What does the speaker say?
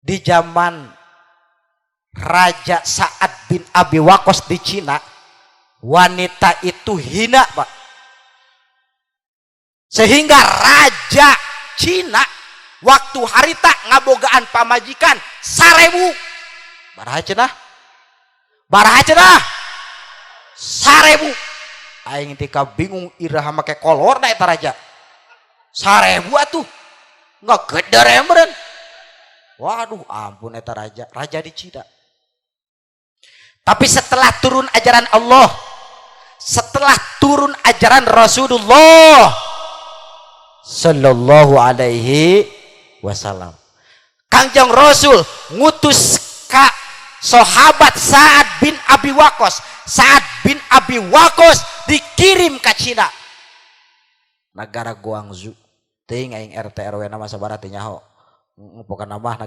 Di zaman Raja Sa'ad bin Abi Waqqas di Cina, wanita itu hina, Pak, sehingga Raja Cina waktu harita ngabogaan pamajikan 1000. Baraha cenah? Baraha cenah? 1000. Aing tika bingung iraha make kolor eta raja 1000 atuh ngageder emeren. Waduh, ampun, eta raja, raja di Cina. Tapi setelah turun ajaran Allah, setelah turun ajaran Rasulullah Sallallahu Alaihi Wasallam, Kangjeng Rasul ngutus ka sahabat Sa'ad bin Abi Waqqas. Sa'ad bin Abi Waqqas dikirim ke Cina, negara Guangzhou. Teuing aing RT RW nama sabaraha teh nyaho, pokokna mah.